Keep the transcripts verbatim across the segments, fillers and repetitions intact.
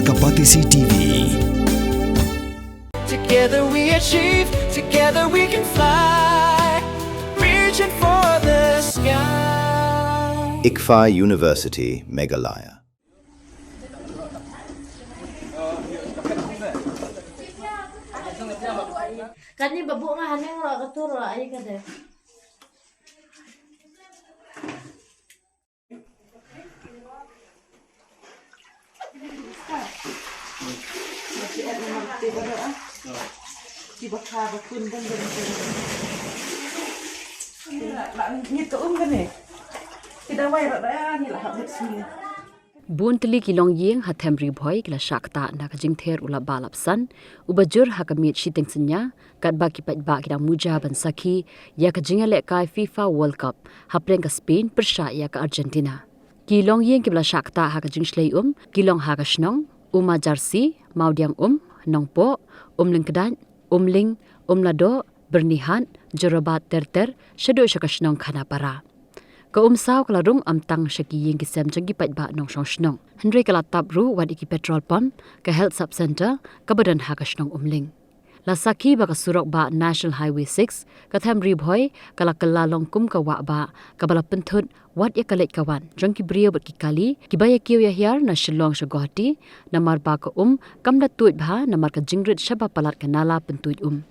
Kapatisi T V. Together we achieve, together we can fly, reaching for the sky. ICFAI University, Meghalaya. Kani babu nga haneng ro katur ro ai kade. Bun tylli ki longïing ha Them Ri Bhoi ki la shah ktah na ka jingther u lap bah lap san uba jur ha ka miet shiteng synñia, katba ki paidbah ki dang muja ban sakhi ïa ka jingïalehkai FIFA World Cup hapdeng ka Spain pyrshah ïa ka Argentina. Ki longïing kiba la shah ktah ha ka jingshlei um ki long ha ka shnong Ummajarsi, Mawdiangum, Nongpoh, Umlyngkdait, Umling, Umladoh, Byrnihat, Jorabat ter ter, shaduh sha ka shnong Khanapara. Ka umsaw ka la rung ym tang sha ki ïing ki sem jong ki paidbah nongshong shnong, hynrei ka la tap ruh wat ïa ki petrol pump, ka health sub centre kaba don ha ka shnong Umling. La sakhi ba ka surok bah National Highway six, ka Them Ri Bhoi ka la kylla long kum ka wah bah kaba la pynthut wat ïa ka leit ka wan jong ki briew bad ki kali kiba ïa kiew ïa hiar na Shillong sha Guwahati, namar ba ka um kam da tuid bha namar ka jingrit shaba palat ka nala pyntuid um.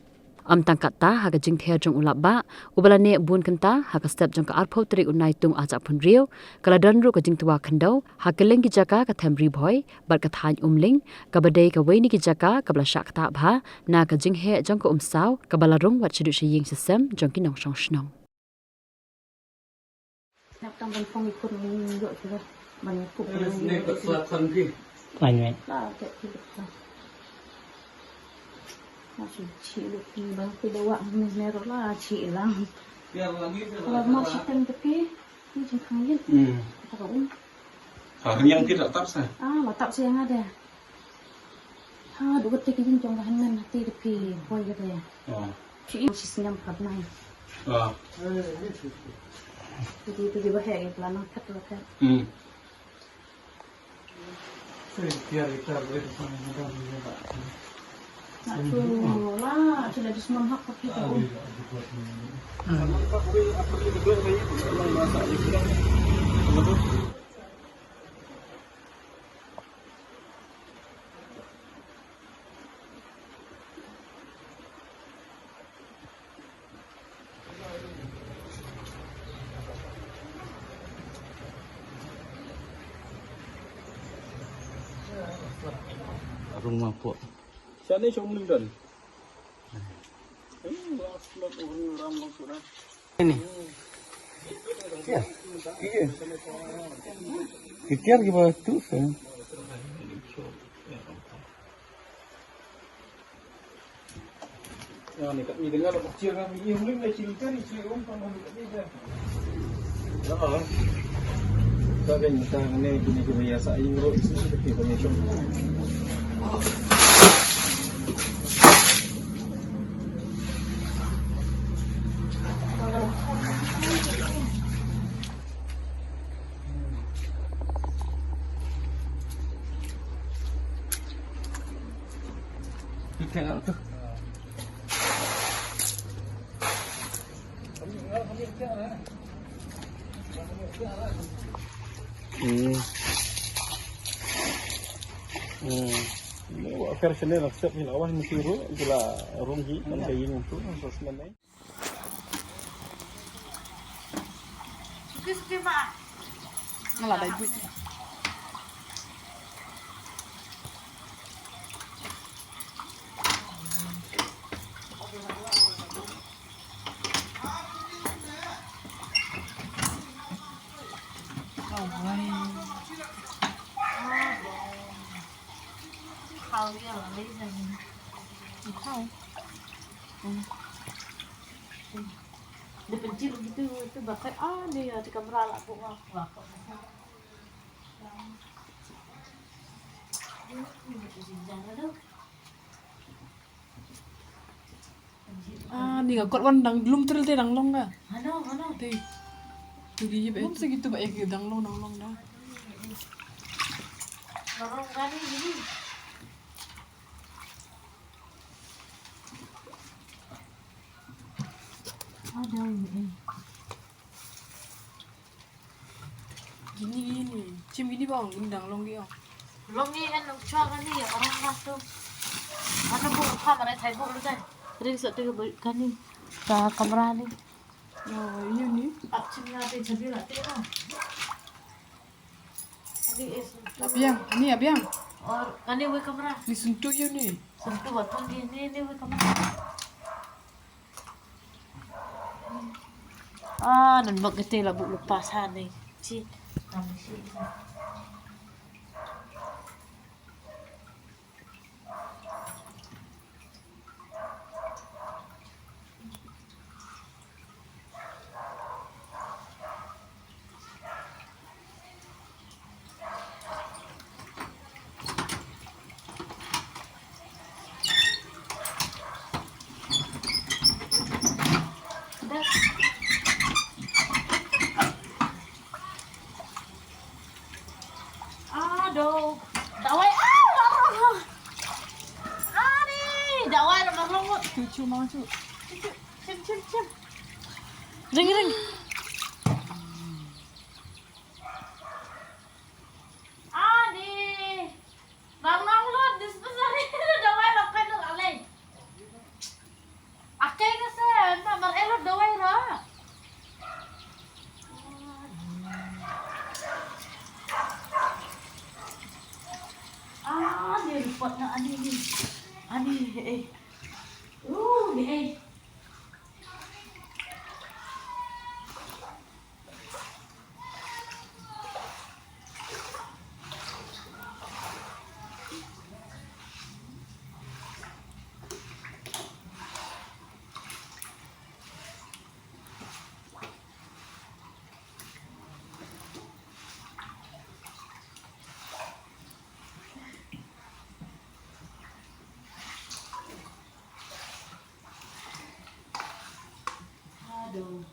Ym tang katta, ha ka jingther jong u lap bah uba la neh bun kynta ha ka step jong ka arphew tarik u Naitung arhajar arphew hynriew, ka la don ruh ka jingtwa khyndew ha kylleng ki jaka ka Them Ri Bhoi bad ka thaiñ Umling, kaba dei kawei na ki jaka kaba la shah ktah bha na ka jingheh jong ka umsaw kaba la rung wat shaduh sha ïing sha sem jong ki nongshong shnong. Hmm. Ha, ryngiang phi la tap sa? Ah, la tap sa ïa nga de. Ha, duk kata ki jingtong ka hynmen hati da phi poi kata. Oh. Phi shi snem kat nai. Oh. Jadi tu di bahaya ya pelan angkat lah kan. Hmm. Nak tu lah, tu dah semua hak pakai tu. Arung mapok. Siapa ni Syong Lingdon? Ini. Tiar. Iya. Tiar kiba tu sa. Hmm. Hmm. Ni wa fer sene la sep ni la wa ni siru, ila rung hi, kan kayin tu, so sene. Nga la dai buit. Khau ïa la lei sa. Khau. Hmm. Dia pencil gitu, itu bakal, ah, dia di kamera lah, buat apa? Ah, ni nga kot wan dang lum tril te dang long ka. Ano, ano? Te. Tu gi ba. Lum se gitu ba, eh, dang long, dang long da. Rong kali gini. Ada ini. Gini gini. Chim gini bang, gini dang long gini. Long gini kan chwa kani ya orang masuk. Mana bu kamera thai bu lu kan. Ring sa tu kani. Ka kamera ni. Yo, ini ni. Ap chim na te chabi la te. Abiang, ni abiang. Or kane wei kamra. Ni sentuh ya ni. Sentuh batang ni, ni, ni wei kamra. Ah, nan bak kete la bu lepas ha ni. Ci. Kami si. Aduh. Dawai. Ah, ah, ah. Ani, dawai dah marong. Cucu mau cu. Cucu, cim, cim, cim. Ring, ring. Ani. Nang nang lut dispensary dawai la kai lut alai. Akai ka sen, ma mar elot dawai ra. Ah, ni report na ani ni. Ani, eh. Uh, ni, eh. Aduh.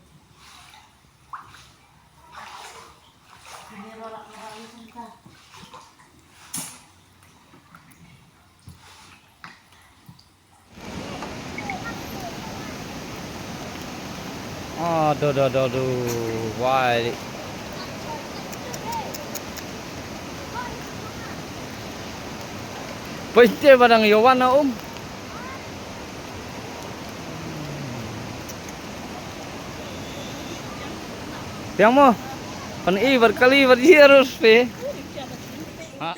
Aduh, aduh, aduh, aduh. Wai. Pynte ba dang ïa wan na um. Biang mo. Pan i bar kali bar ji arus pe. Ha.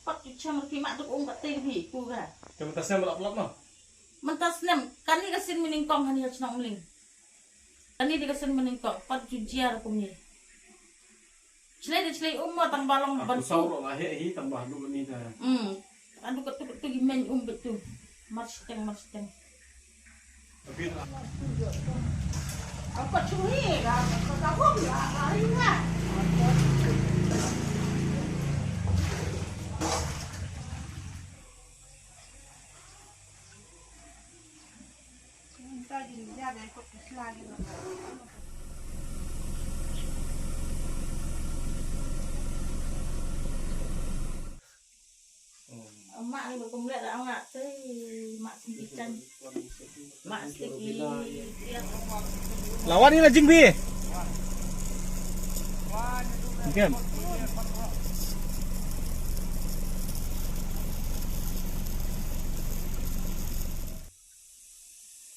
Pat tu chamar ki mak tu um kat te bi ku ga. Te mynta snem lap lap mo. Mynta snem kani ka sin mining kong hani ha chnong mling. Kani di ka sin mining kong pat ju jiar kum ye. Chlei de chlei um mo tang ba long ban. Aku saw ro la he hi tang ba du ni ta. Hmm. Adu ka tu tu gi men um betu. Mar siteng mar siteng. Apa chui ga ka ka hom la la ri nga. Mak ni ba kumlek da mak tei mak sing ikan. Mak sing i. Lawan ni na jingbi. Game.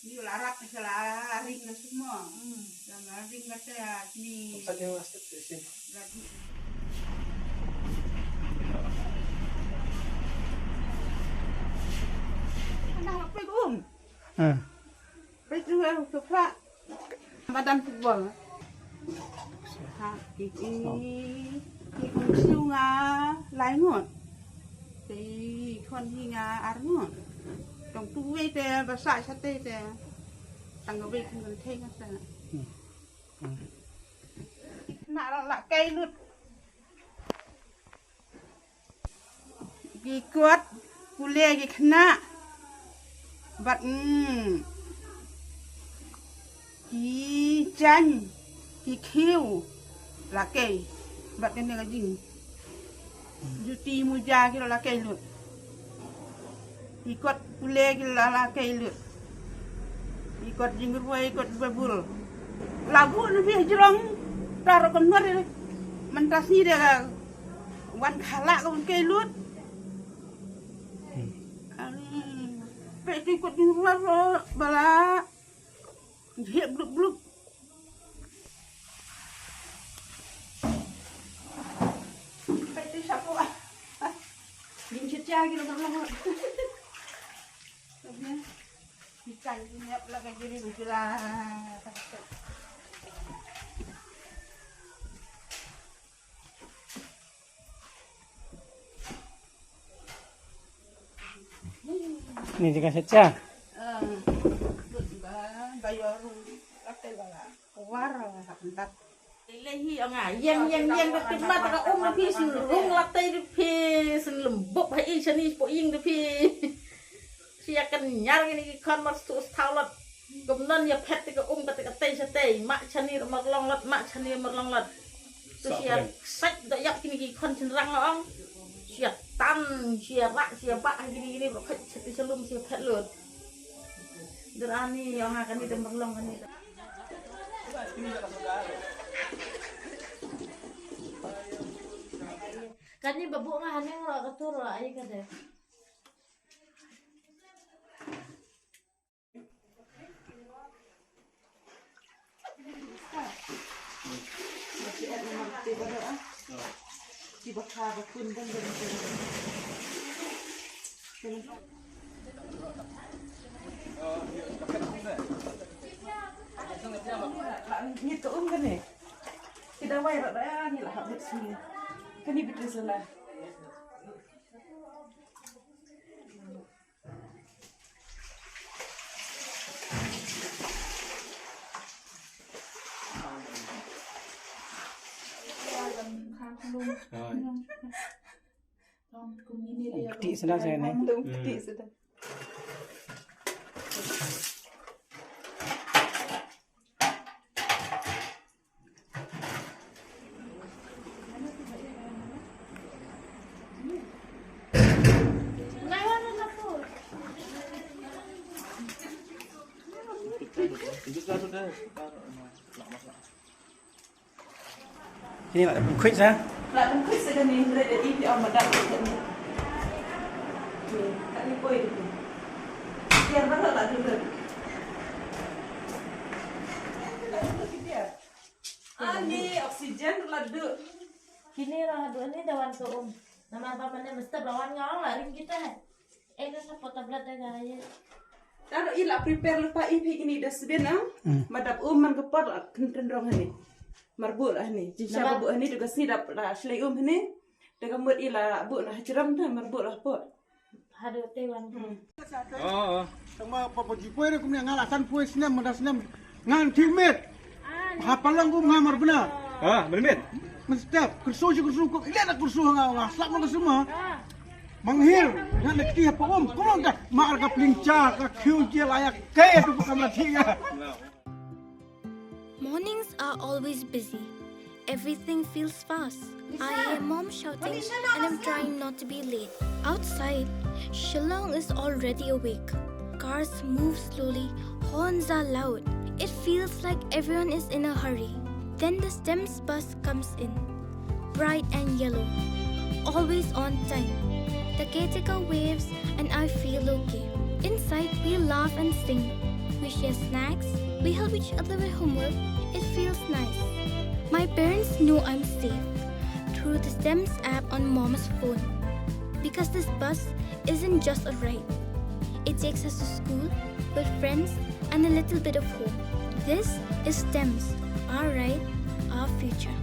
Ni la rap ka la ring ka semua. Hmm, la ring ka te ni. Apa dia masuk di sini? Lagi. Anak apa gum? Ah. Apa tu lah tu pak? Madan football. Ha, ki ki ki kong siu nga lai ngut. Te khon hi nga ar ngut. Tong tu wei te ba sa sa te te. Tang wei kin thei nga sa. Na la la kai lut. Ki kot pule ki khynnah bad mm, ki jaiñ ki khiew La kei bad kane ka jing juti muja ki la kei lut. Ki kot pule ki la la kei lut. Ki kot jingrwai, kot babul. Lagu na phi jrong taro kam nor. Mentas ni de ka wan khala ka wan kei lut. Ani pe ti kot jingrwai ro bala. Jek blup blup. Pe ti sapu ah. Jing cetia ki lo lo. Tapi ikan ini apa lagi jadi bilang. Ni jaka sacha. Lehi ong a yang yang yang ka timat ka um da phi sin rung la tei da phi sin lembop ha i shani po ing da phi. Sia kan nyar ngini ki khon mar stu stau lot. Gum non ya phet ka um ka tei sha tei ma shani mar long lot ma shani mar long lot. Tu sia sait da yak kini ki khon sin rang ong. Sia tan sia rak sia bak kini kini ro phet sati salum sia phet lot. Derani ong a kani da mar long kani. Kani babu nga haning ro ka tur ro ai ka de. Ngi ka um kane. Ki dawai rat rat ni la habit sini. Kani bitu sala. Kti sida sida ni. Kti sida. Ini lah, quick sah. Lah, quick sah kani, ready di awal madak kani. Kani boy di. Biar mana lah dulu. Ani oksigen la duk. Kini ra duk ni da wan ka um. Namar ba mane mesti ba wan nga ong la ring kita. Eh, na sa pota blat da ga ye. Taro i la prepare lypa i phi kini dustbin ah. Hmm. Ma dap um man ka por la kynten rong hani. Mar bu la hani. Jin sha ba bu hani da ka sni dap la shlei um hani. Da ka mut i la bu na hajram da mar bu la por. Haduh te wan. Hmm. Oh, oh. Tang ba pa pa ji poi re kumne nga la san poi snem, mada snem. Ngan thiu met. Ha Palong kum nga mar bna. Ah, mer met. Mestep, kursu ji kursu kum, ile na kursu nga wa, slap na kursu ma. Manghir, ngan le kti ha pa um, kum ka, mar ka pling cha, ka khiu je la ya, ke tu pa kam la thi ya. Mornings are always busy. Everything feels fast. I hear mom shouting and I'm trying not to be late. Outside, Shillong is already awake. Cars move slowly, horns are loud. It feels like everyone is in a hurry. Then the STEMS bus comes in. Bright and yellow, always on time. The caretaker waves and I feel okay. Inside, we laugh and sing. We share snacks, we help each other with homework. It feels nice. My parents know I'm safe through the STEMS app on mom's phone. Because this bus isn't just a ride, it takes us to school, with friends, and a little bit of hope. This is STEMS, our ride, our future.